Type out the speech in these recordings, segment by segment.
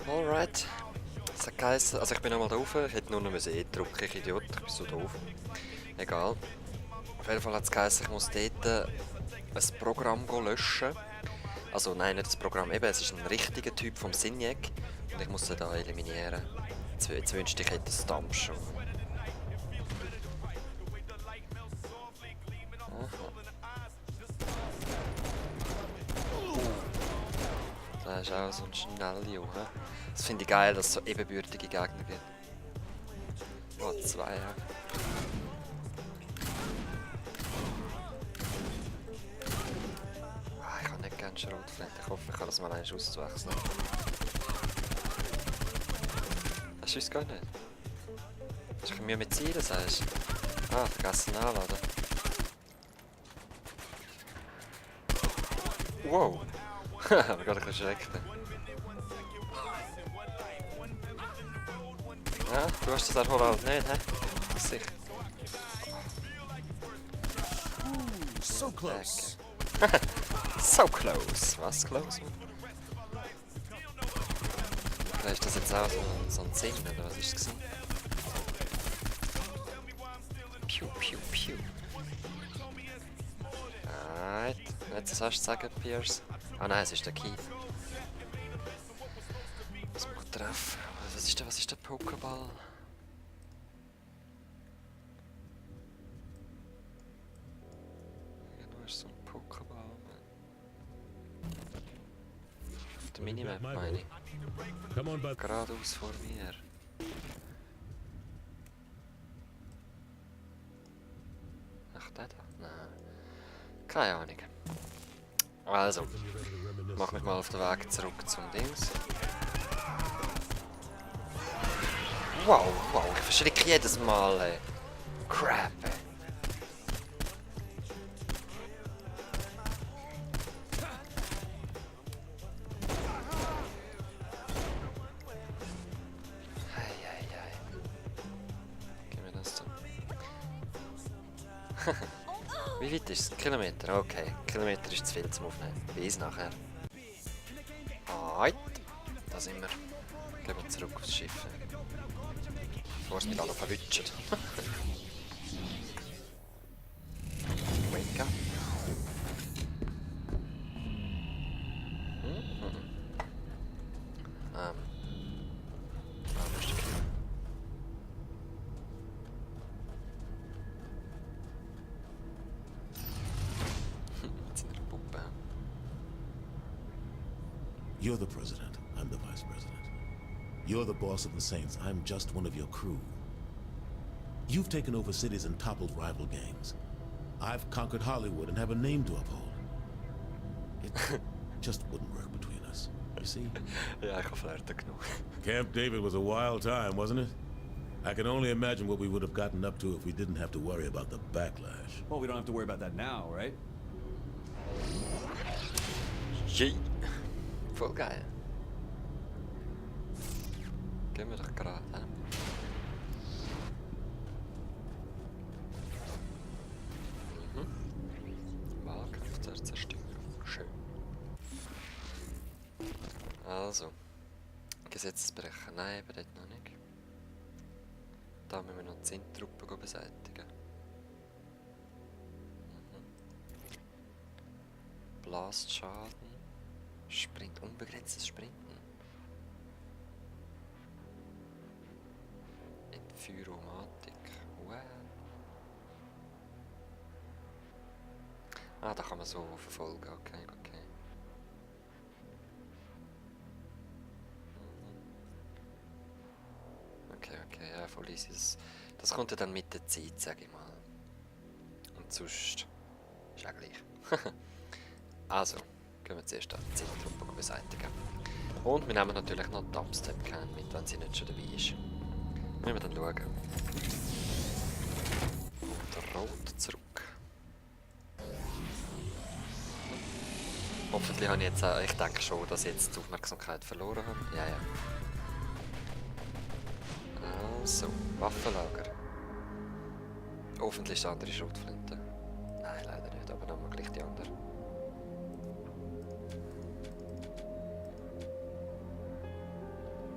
Alright. Das hat geheißen, also ich bin nochmal da rauf, ich hätte nur noch E drücken, ich Idiot, ich bin so doof. Egal. Auf jeden Fall hat es geheißen, ich muss dort ein Programm löschen. Also nein, nicht das Programm, eben, es ist ein richtiger Typ vom Signac und ich muss den da eliminieren. Jetzt wünschte ich, hätte das Dampf schon. Da ist auch so ein Schnellju. Das finde ich geil, dass es so ebenbürtige Gegner gibt. Oh, 2, ja. Ich habe nicht gerne Schrotflinte. Ich hoffe, ich kann das mal einmal auswechseln. Das ist gar nicht. Hast du Mühe mit Zielen, sagst du? Ah, vergessen anladen. Wow! Ich bin gerade erschreckt. Ja, du hast das auch halt nicht, hä? Sicher. So close. So close. Was close? Vielleicht ist das jetzt auch so ein Sinn, oder was ist es? Piu, piu, piu. Alright. Jetzt was hast du zu sagen, Pierce? Ah nein, es ist der Keith. Was muss ich treffen? Was ist der Pokéball? Irgendwo ist so ein Pokéball. Auf der Minimap meine ich. Geradeaus vor mir. Ach, der da? Nein. Keine Ahnung. Also, mach mich mal auf den Weg zurück zum Dings. Wow, wow, ich verschrecke jedes Mal, ey. Crap, ey. Eieiei. Gib mir das dann. Wie weit ist es? Ein Kilometer? Okay, ein Kilometer ist zu viel zum Aufnehmen. Bis nachher. Alright. Da sind wir. Gehen wir zurück aufs Schiff. Bevor es mich alle verwünscht. Wake up. Wo ist der Kill? Jetzt in der Puppe. You're the president. I'm the vice president. You're the boss of the Saints. I'm just one of your crew. You've taken over cities and toppled rival gangs. I've conquered Hollywood and have a name to uphold. It just wouldn't work between us, you see? Ja, ich habe flirten genug. Camp David was a wild time, wasn't it? I can only imagine what we would have gotten up to if we didn't have to worry about the backlash. Well, we don't have to worry about that now, right? Jee. Voll geil. Gehen wir doch gerade, hä? Wahlkampf der Zerstörung. Schön. Also. Gesetzesbrecher. Nein, aber dort noch nicht. Da müssen wir noch die Sintruppen beseitigen. Blastschaden. Sprint. Unbegrenztes Sprinten. Entführomatik. Wow. Ah, da kann man so verfolgen. Okay, okay. Okay, okay, ja, voll easy. Das kommt ja dann mit der Zeit, sag ich mal. Und sonst ist ja gleich. Also, gehen wir zuerst die Zeittruppe beseitigen. Und wir nehmen natürlich noch die Dubstep-Can mit, wenn sie nicht schon dabei ist. Müssen wir dann schauen. Und rot zurück. Hoffentlich habe ich jetzt auch, ich denke schon, dass ich jetzt die Aufmerksamkeit verloren habe. Ja, ja. Also, Waffenlager. Hoffentlich ist die andere Schrotflinte. Nein, leider nicht, aber dann mal gleich die andere.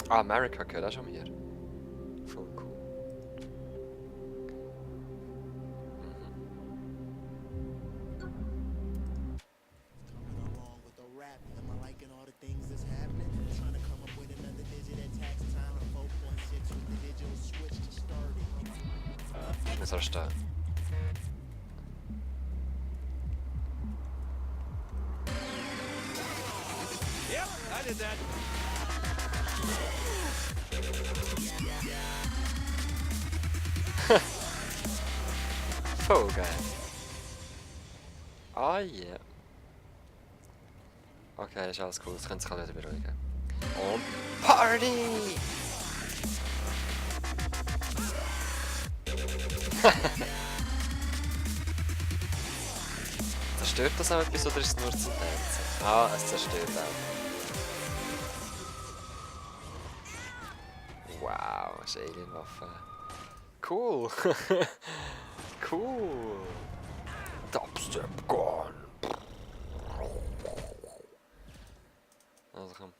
Ah, America gehört auch schon mir. Voll cool. Coming along with the rap, am I liking all the things that's happening? Trying to come up with another digit at tax time. 4.6 with the digital switch to start it. Was soll stehen? Yep, I did that. Voll geil. Ah yeah. Okay, ist alles cool. Das können sich alle wieder beruhigen. Und Party! Zerstört das auch etwas oder ist es nur zum Tanzen? Ah, es zerstört auch. Wow, das ist eine Alienwaffe. Cool! Cool! Dubstep Gun! Also komm.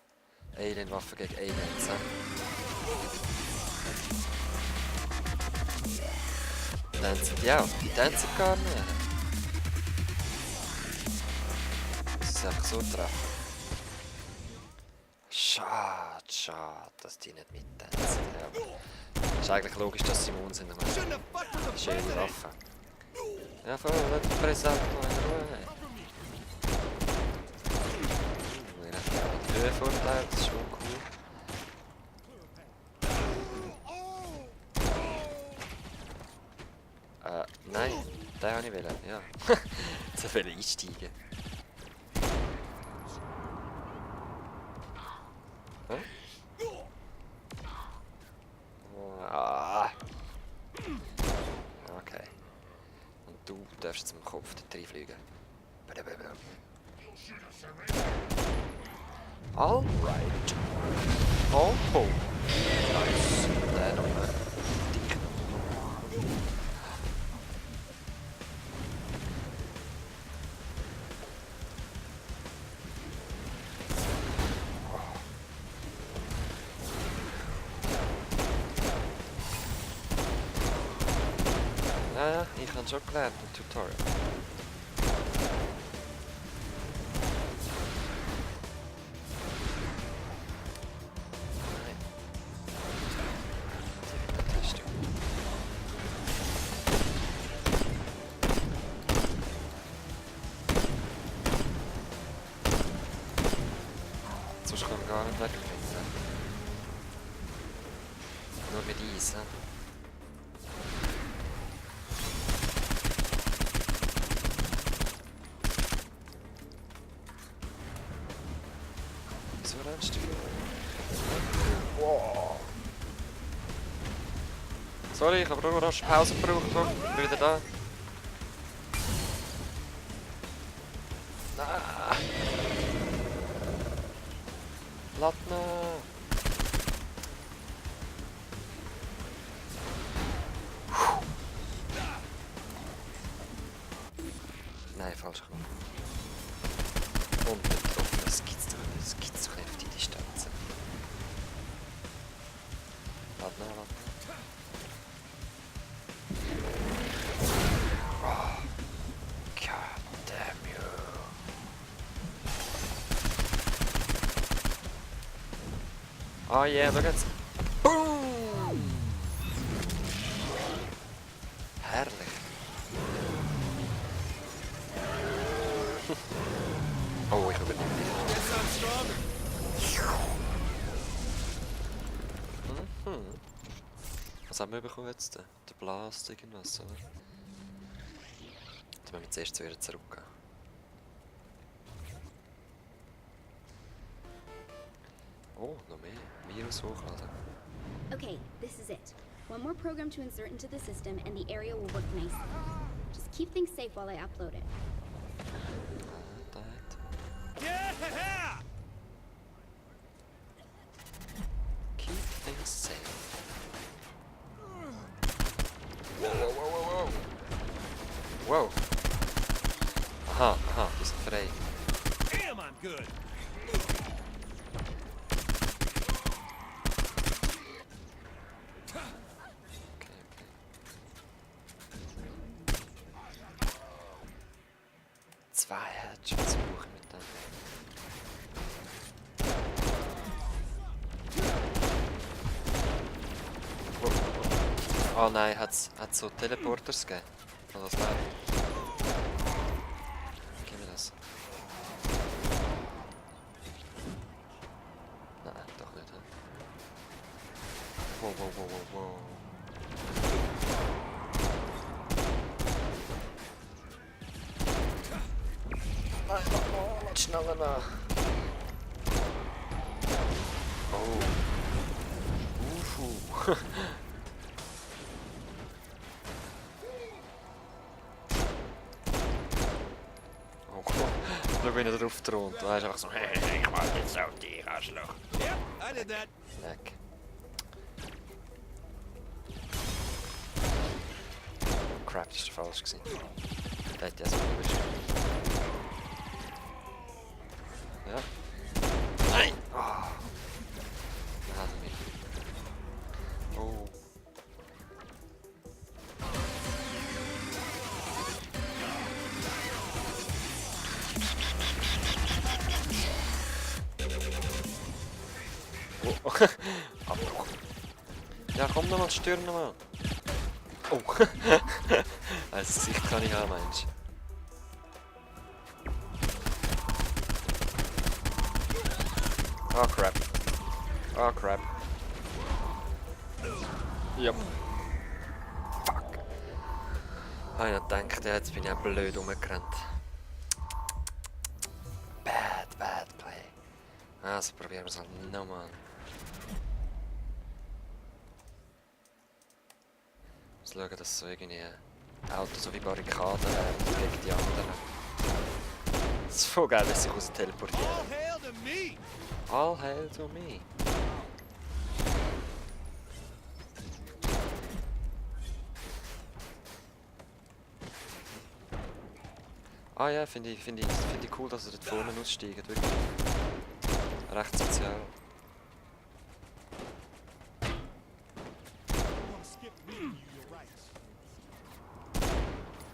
Alienwaffe gegen Aliens. Tanzen die auch? Die tanzen gar nicht. Das ist einfach so treffen. Schade, schade, dass die nicht mittanzen. Ja. Ist eigentlich logisch, dass sie immun sind. Shouldn't have fucked with the Schöne president. Waffe. Ja, voll, lass den Präsidenten mal in Ruhe. Er hat einen Höhenvorteil, das ist schon cool. Nein, den wollte ich wollen, ja. Jetzt will ich einsteigen. Hä? Ah. Okay. Und du darfst jetzt mit dem Kopf dort reinfliegen. Alright. Oh, oh. Nice. Der noch. Dick. Ja, ich habe schon gelernt im Tutorial. Nein. Die wird nicht testen. Sonst kann man gar nicht wegfinden. Nur mit Eis, hä? Wieso rennst du? Wow. Sorry, ich habe nur rasch Pause gebraucht. Komm, ich bin wieder da. Nein! Latna! Nein, falsch gemacht. Und betroffen, das gibt's doch nicht. Das gibt's doch nicht auf die Distanzen. Latna, Latna. Oh. God damn you. Oh yeah, schau jetzt. Boom! Herrlich. Oh, ich übernehme dich. That sounds strong. Mhm. Was haben wir bekommen jetzt? Der Blast, irgendwas, oder? Jetzt müssen wir zuerst wieder zurückgehen. Oh, noch mehr. Virus hochladen. Okay, this is it. One more program to insert into the system and the area will work nicely. Just keep things safe while I upload it. Da hat. Yeah! Keep things safe. Wow, wow, wow, wow, wow. Wow. Aha, aha, die sind frei. Damn, I'm good. 2 Headshots brauche mit dem. Oh nein, hat's so Teleporters gegeben? Oh, das läuft. Gib mir das. Nein, doch nicht. He? Wow, wow, wow, wow, wow. Nein, oh, lass schneller nach. Oh. Oh, schau, wie er drauf thront. Er ist einfach so, hey, ich warte jetzt auf dich, Arschloch. Yep, I did that. Weg. Crap, das war falsch gewesen. Der hätte ja so erwischt. Ja. Nein! Ah. Er hat mich. Oh. Oh. Abbruch. Ja, komm nochmal, stürm nochmal. Oh. Das Gesicht kann ich haben, Mensch. Oh crap. Oh crap. Yep. Fuck. Habe ich noch gedacht, ja, jetzt bin ich auch blöd rumgerannt. Bad play. Also probieren wir es halt nochmal. Ich muss schauen, dass so irgendwie Autos so wie Barrikaden gegen die anderen. Das ist voll geil, dass ich raus teleportieren. All hail to me. All hail to me. Ah ja, finde ich cool, dass er dort vorne aussteigt. Wirklich. Recht sozial.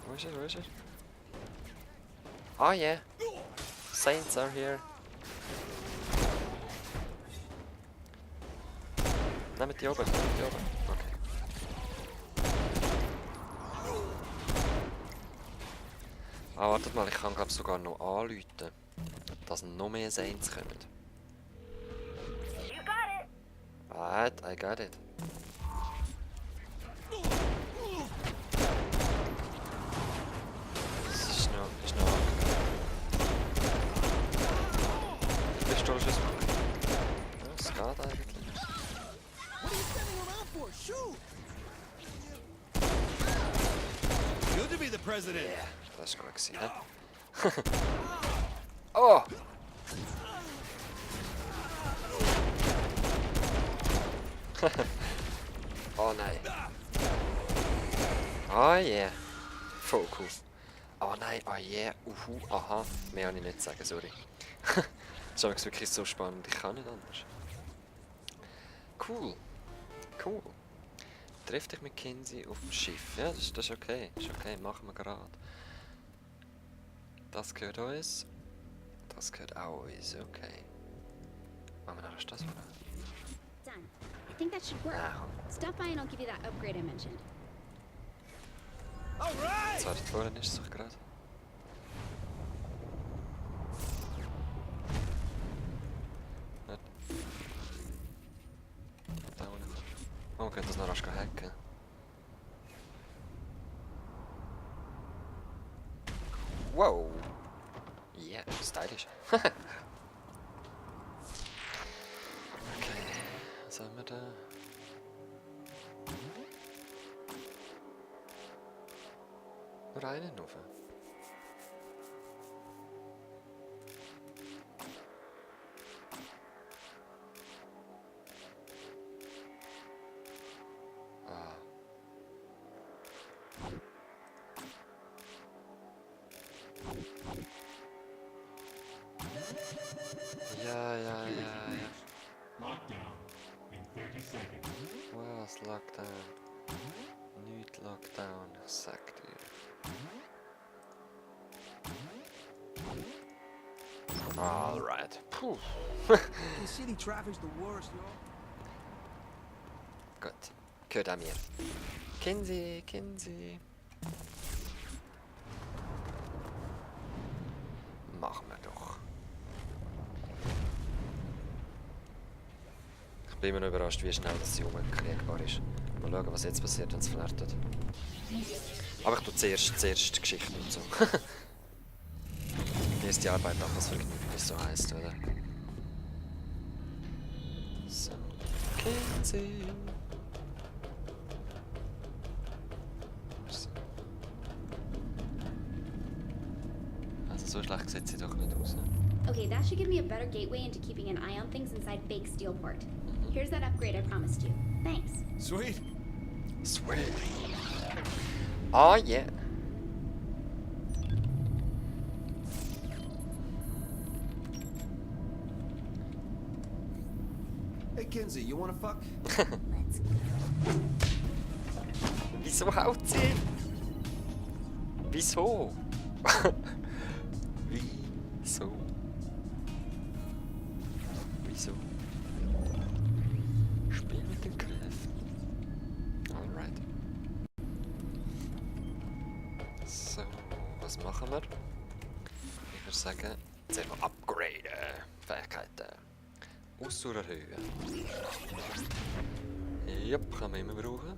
Wo ist er? Wo ist er? Ah yeah. Saints are here. Nehmt die oben, nehmt die oben. Okay. Ah, wartet mal, ich kann glaube sogar noch anrufen, dass noch mehr Saints kommen. You got it. Right, I got it. Das ist noch angegangen. Bist du schon? Ja, es geht eigentlich. What are you standing around for? Shoot! Good to be the president. Yeah, das war gut gewesen, ne? Oh! Oh nein. Oh yeah. Voll cool. Oh nein, oh yeah. Aha. Mehr kann ich nicht sagen, sorry. Das ist wirklich so spannend, ich kann nicht anders. Cool. Cool. Treff dich mit Kinsey auf dem Schiff. Ja, das ist okay. Das ist okay, machen wir gerade. Das gehört uns. Das gehört auch uns, okay. Machen wir noch das von? Done. I think that should work. Ah, komm. Stop by and I'll give you that upgrade I mentioned. All right. Jetzt wartet vorhin ist es doch gerade. Nicht. Da unten. Oh, könnt das noch rasch hacken. Wow! Yeah, stylisch. Okay, was haben wir da? Nur einen rauf. Ah. Ja. Lockdown in 30 seconds. Was Lockdown? Nicht Lockdown, sagt ihr. Alright. Puh. The city traffic's the worst, yo. Gut. Gehört auch mir. Kinsey, Kinsey. Machen wir doch. Ich bin immer noch überrascht, wie schnell das Junge kriegbar ist. Mal schauen, was jetzt passiert, wenn es flirtet. Aber ich tue zuerst die Geschichte und so. Genieß die Arbeit ab, was Vergnügen, wie es so heisst, oder? So. Kinsey. So. Also so schlecht sieht sie doch nicht aus. Ne? Okay, that should give me a better gateway into keeping an eye on things inside fake Steelport. Here's that upgrade I promised you. Thanks. Sweet. Sweet. Oh yeah. Hey, Kinsey, you wanna fuck? Let's go. Wieso haut sie? Wieso? Wieso? Wieso? Spiel mit den Kräften. Alright. So, was machen wir? Ich würde sagen, jetzt einfach upgraden. Fähigkeiten. Ausdauer erhöhen. Jupp, kann man immer brauchen.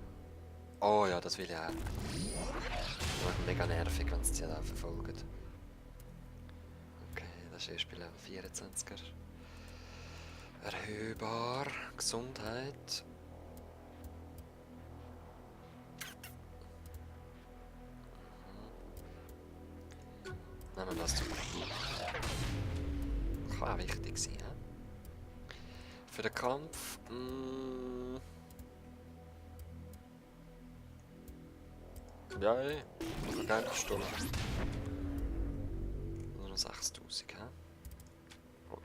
Oh ja, das will ich auch. Nur mega nervig, wenn es die da verfolgt. Okay, das ist erst bei Level 24er. Erhöhbar. Gesundheit. Nehmen wir das zu. Kann auch wichtig sein, he? Für den Kampf. Ja, ey. Ich kann gerne Stunde. Nur noch 6000, hä? Oh.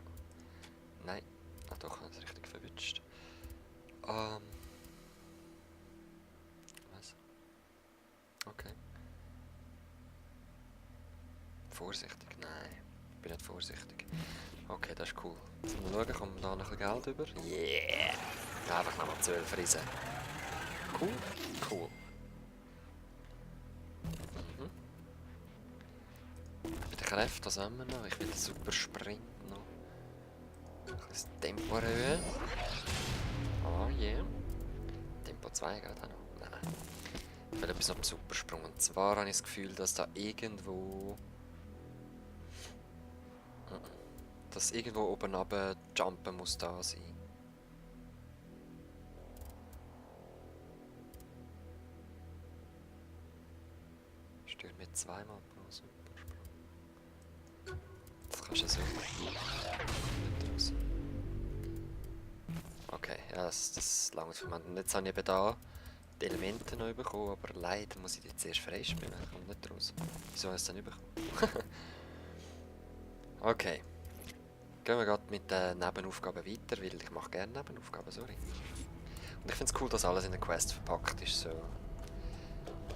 Nein. Ah doch, ich habe es richtig verwünscht. Was? Okay. Vorsichtig? Nein. Ich bin nicht vorsichtig. Okay, das ist cool. Jetzt mal schauen, kommt da noch ein bisschen Geld über? Yeah! Einfach nochmal 12 Riesen. Cool. Cool. Bei den Kräften, was haben wir noch? Ich will den Super Sprint noch. Ein bisschen das Tempo erhöhen. Oh yeah. Tempo 2 geht auch noch. Nein. Ich will etwas noch beim Supersprung. Und zwar habe ich das Gefühl, dass da irgendwo... Dass irgendwo oben runter jumpen muss da sein. Stört mir zweimal pro Supersprung. Das kannst du so nicht raus. Okay, ja, das langt für mich. Und jetzt habe ich eben da die Elemente noch bekommen, aber leider muss ich die zuerst freispielen. Ich komme nicht raus. Wieso habe ich es dann bekommen? Okay. Gehen wir gerade mit den Nebenaufgaben weiter, weil ich mache gerne Nebenaufgaben, sorry. Und ich finde es cool, dass alles in der Quest verpackt ist. So.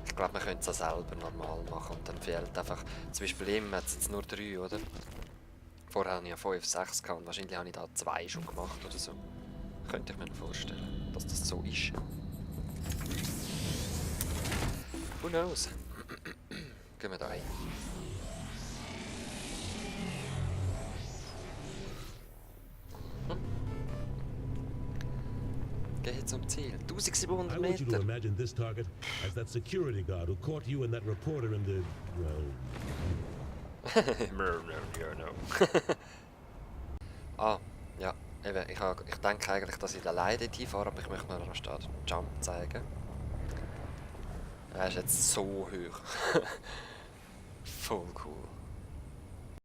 Ich glaube, man könnte es auch selber normal machen und dann fehlt einfach... Zum Beispiel ihm hat es jetzt nur 3, oder? Vorher hatte ich ja 5, 6 gehabt und wahrscheinlich habe ich da 2 schon gemacht oder so. Könnte ich mir noch vorstellen, dass das so ist. Who knows? Gehen wir da rein. Geh zum Ziel. 1700 I want you to Meter. imagine this target as that security guard who caught you and that reporter in the, well... Ah, ja. Eben, ich denke eigentlich, dass ich alleine dort hinfahre, aber ich möchte mir noch statt Jump zeigen. Er ist jetzt so hoch. Voll cool.